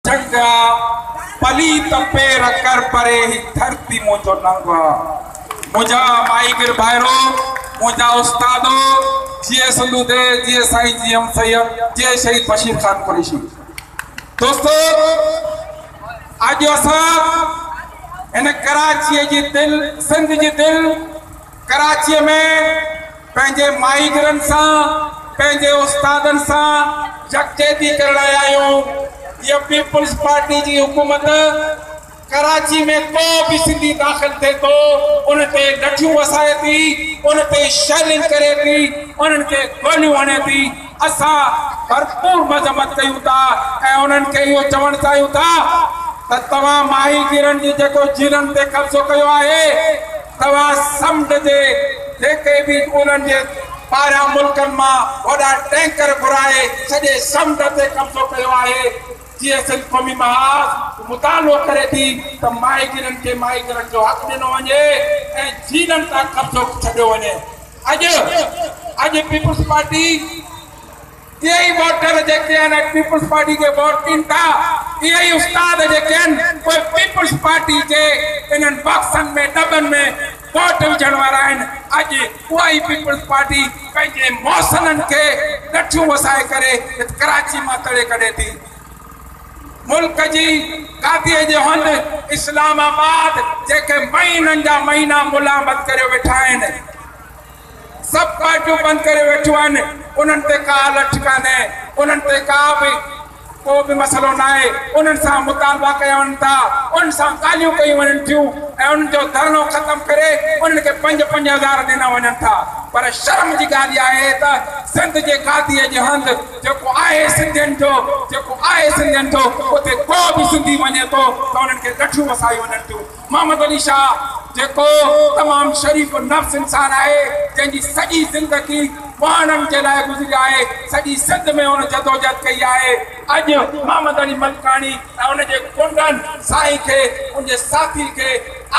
جنگ آ، پليت پير ڪر پري هي ڌرتي منهنجو ننگ آ. منهنجا ماهيگير ڀائرو، منهنجا استادو، جيئي سنڌو ديس، جيئي سائين جي ايم سيد، جيئي شهيد بشير خان قريشي. دوستو اڄ اسان هن ڪراچيء جي دل، سنڌ جي دل ڪراچيء ۾ پنهنجي ماهيگيرن سان، پنهنجي استادن سان يڪجهتي ڪرڻ آيا آهيون. هيء پيپلز پارٽي جي حڪومت ڪراچي ۾ ڪو به سنڌي داخل ٿئي ٿو، ان تي لٺيون وسائي ٿي، ان تي شيلنگ ڪري ٿي، انهن کي گوليون هڻي ٿي. اسان ڀرپور مذمت ڪيون ٿا ۽ انهن کي اهو چوڻ چاهيون ٿا ته توهان ماهيگيرن جي جيڪو جهيلن تي قبضو ڪيو آهي، توهان سمنڊ جي جيڪي به انهن جي ٻاهريان ملڪن مان وڏا ٽينڪر گهرائي سڄي سمنڊ تي قبضو ڪيو آهي. جيئي سنڌ قومي محاذ مطالبو ڪري ٿي ته ماهيگيرن کي ماهيگيرن جو حق ڏنو وڃي ۽ جهيلن تان قبضو ڇڏيو وڃي. اڄ اڄ پيپلز پارٽي اهي ئي ووٽر جيڪي آهن اڄ پيپلز پارٽي کي ووٽ ڏين ٿا، اهي ئي استاد جيڪي آهن اهي پيپلز پارٽي جي انهن باڪسن ۾ ڏٻن ۾ ووٽ وجهڻ وارا آهن. اڄ اها ئي پيپلز پارٽي پنهنجي محسنن کي لٺيون وسائي ڪري هت ڪراچي مان تڙي ڪڍي ٿي. ملڪ جي گاديء جي هنڌ اسلام آباد جيڪي مهينن جا مهينا ملان بند ڪريو ويٺا آهن. سڀ پارٽيون بند ڪري ويٺيون آهن، انهن تي ڪا لٺ ڪانهي، انهن تي ڪا به ڪو به مسئلو ناهي، انهن سان مطالبا ڪيا وڃن ٿا، انهن سان ڳالهيون ڪيون وڃن ٿيون ۽ انهن جو ڌرڻو ختم ڪري انهن کي پنج پنج هزار ڏنا وڃن ٿا پر شرم جي ڳالهه اها آهي ته سنڌ جي گاديء جي هنڌ جيڪو آهي سنڌين جو جيڪو آهي سنڌين جو اتي ڪو به سنڌي وڃي ٿو ته انهن کي لٺيون وسايون وڃن ٿيون. محمد علي شاهه جيڪو تمام شريف النفس انسان آهي، جنهن جي سڄي زندگي مهاڻن جي لاء گذري آهي، سڄي سنڌ ۾ هن جدوجهد ڪئي آهي، اڄ محمد علي ملڪاڻي ۽ ان جي غنڊن سائين کي ان جي ساٿي کي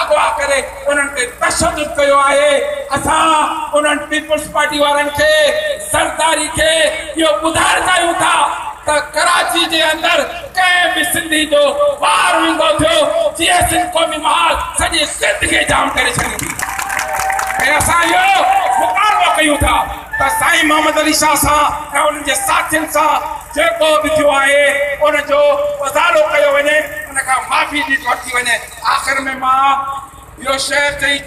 اغوا ڪري انهن تي تشدد ڪيو آهي، اسان انهن پيپلز پارٽي وارن کي زرداري کي اهو ٻڌائڻ چاهيون ٿا ته ڪراچي جي اندر ڪنهن به سنڌي جو وار ويندو ٿيو جيئي سنڌ قومي محاذ سڄي سنڌ کي جام ڪري ڇڏيندي ۽ اسان اهو مطالبو ڪيون ٿا ته سائين محمد علي شاهه سان ۽ انهن جي ساٿين سان جيڪو به ٿيو آهي ان جو ازالو ڪيو وڃي ان کان معافي ورتي وڃي. آخر ۾ مان اهو شعر چئي.